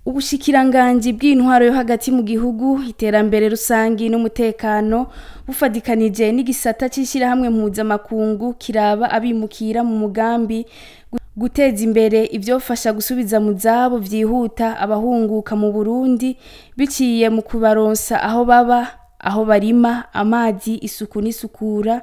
Ubushikiranganji bw'intwaro yo hagati mu gihugu, iterambere rusangi n'umutekano, bufadikanije n'igisata c'ishirahamwe mpuzamakungu kiraba abimukira mu mugambi guteza imbere ivyofasha gusubiza mu zabo vyihuta abahunguka mu Burundi biciye mu kubaronsa aho baba, aho barima, amazi, isuku n'isukura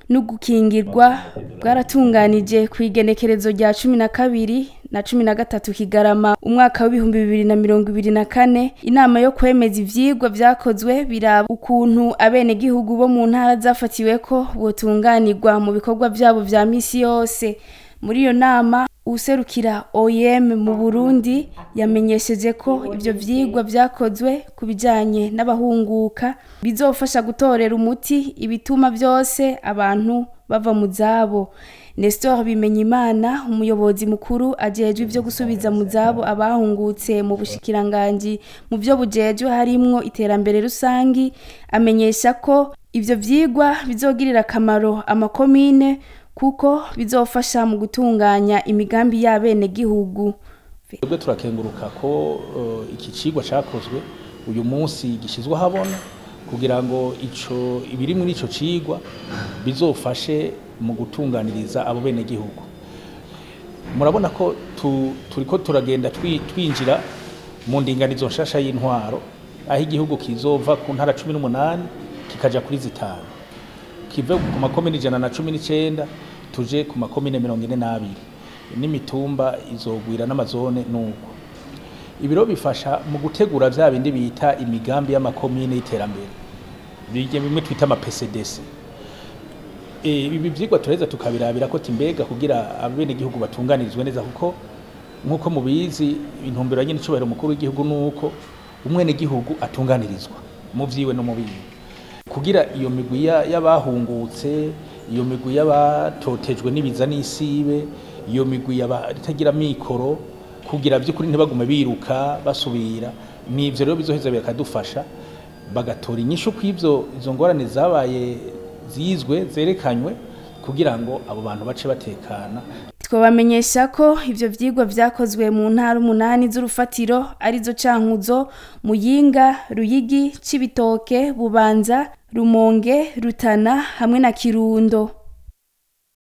no gukingirwa, bwaratunganije kw'igenekerezo rya 12 na 13 Kigarama umwaka w'2024 inama yo kwemeza ivyigwa vyakozwe biraba ukuntu abenegihugu bo mu ntara zafatiweko botunganirwa mu bikorwa vyabo vya misi yose. Muri iyo nama, uwuserukira OIM mu Burundi yamenyesheje ko ivyo vyigwa vyakozwe ku bijanye n'abahunguka bizofasha gutorera umuti ibituma vyose abantu bava mu zabo. Nestor Bimenyimana, umuyobozi mukuru ajejwe ivyo gusubiza mu zabo abahungutse mu bushikiranganji mu vyo bujejwe harimwo iterambere rusangi, amenyesha ko ivyo vyigwa bizogirira akamaro amakomine kuko bizofasha mu gutunganya imigambi y'abenegihugu. Twebwe turakenguruka ko iki cigwa cakozwe uyu munsi gishizwe ahabona kugira ngo ico ibiri muri ico cigwa bizofashe mu gutunganiriza abo benegihugu. Murabona ko turiko turagenda twinjira mu ndinganizo nshasha y'intwaro, aho igihugu kizova ku ntara 18 kikaja kuri 5, kive ku makomine 119 tuje ku makomine 42, n'imitumba izogwira n'amazone. Nuko ibiro bifasha mu gutegura vya bindi bita imigambi y'amakomine y'iterambere, bige bimwe twita ama PCDC. Ibi vyigwa tureza tukabirabira ko timbega kugira abenegihugu batunganirizwe neza, kuko nkuko mubizi intumbero nyene icubahiro mukuru w'igihugu nuko umwenegihugu atunganirizwa mu vyiwe no mu biwe, kugira iyo migwi y'abahungutse, iyo migwi y'abatotejwe n'ibiza n'isibe, iyo migwi y'abatagira mikoro, kugira vy'ukuri ntibagume biruka basubira. Nivyo rero bizoheza bikadufasha bagatora inyishu kw'ivyo izo ngorane zabaye zizwe zerekanywe, kugira ngo abo bantu bace batekana. Twabamenyesha ko ivyo vyigwa vyakozwe mu ntara 8 z'urufatiro, arizo Cankuzo, Muyinga, Ruyigi, Cibitoke, Bubanza, Rumonge, Rutana hamwe na Kirundo.